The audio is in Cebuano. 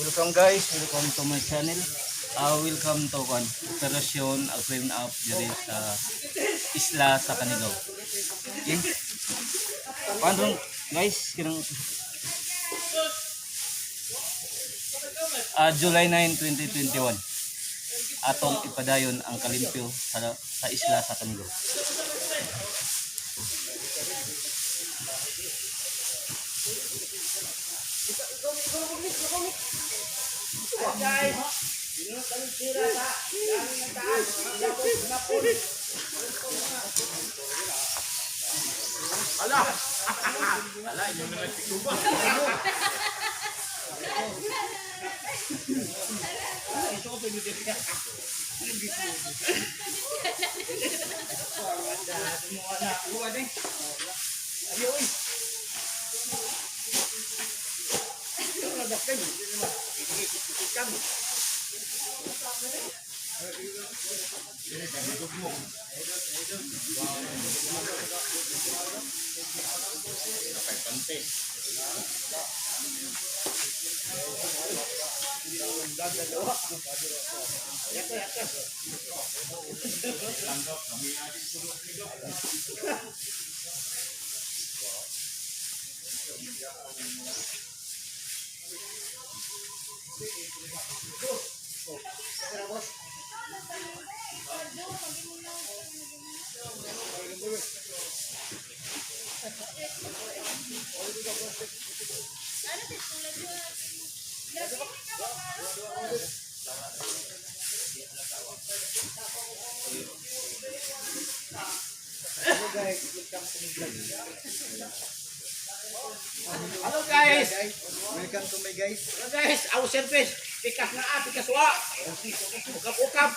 Welcome guys, welcome to my channel. Welcome to kan Operasyon Clean Up diri sa isla sa Canigao. Okay. Paano guys, kinang July 9, 2021. Atong ipadayon ang kalimpyo sa isla sa Canigao. Hello guys! Welcome to my guys. Hello guys! Our service! Pikas na a, pikas wa! Ukap-ukap!